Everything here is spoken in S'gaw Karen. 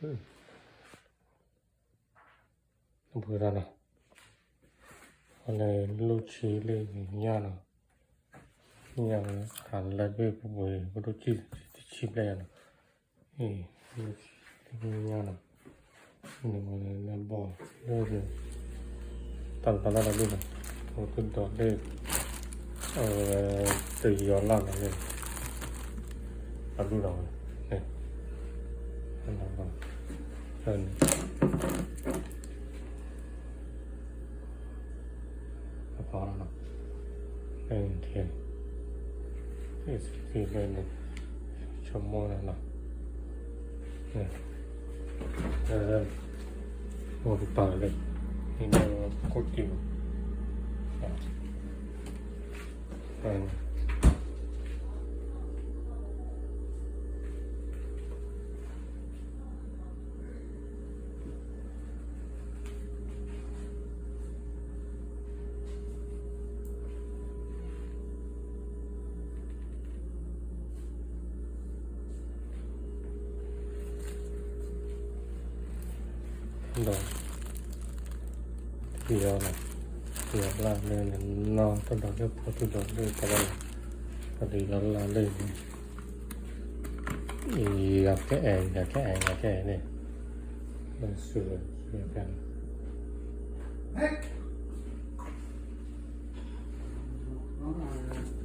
ပှဲၤဒီးနီၤ, အလၢလီၢ်ဆံလၢညါနီၤ, ညါဝဲဟးလၢဘ့ၣ်ပူၤပူၤ ပဒိၣ်စံၣ်တဆံဘျဲၣ်နီၤ, အံၤ လၢညါနီၤ, န့ၣ်ဝဲလၢဘီၣ်လၢ တၢ်လီၢ်တၢ်လီၢ်လၢဘ့ၣ်နီၤ, အိၣ်သဒိးလၢ အဝဲ တယီၤလၢ်နီၤလၢ အဘျုးဒီးဝဲ န့ၣ် အပီနီၤ, န့ၣ် ဆိကမိၣ်နီၤ, အိၣ်တပၤလၢန့ၣ် ခိၣ်တံၢ် ဒီး ယီၤလၢ ယီၤလၢ်လၢန့ၣ် နီၢ်တဒီးလၢဖိတဒီးလၢတၢ်လီၤ, ပှၤတယီၤလၢ်လၢန့ၣ် ယကအဲၣ် ယကအဲၣ် ယကအဲၣ်န့ၣ် လၢစူၤ စူၤဖဲန့ၣ်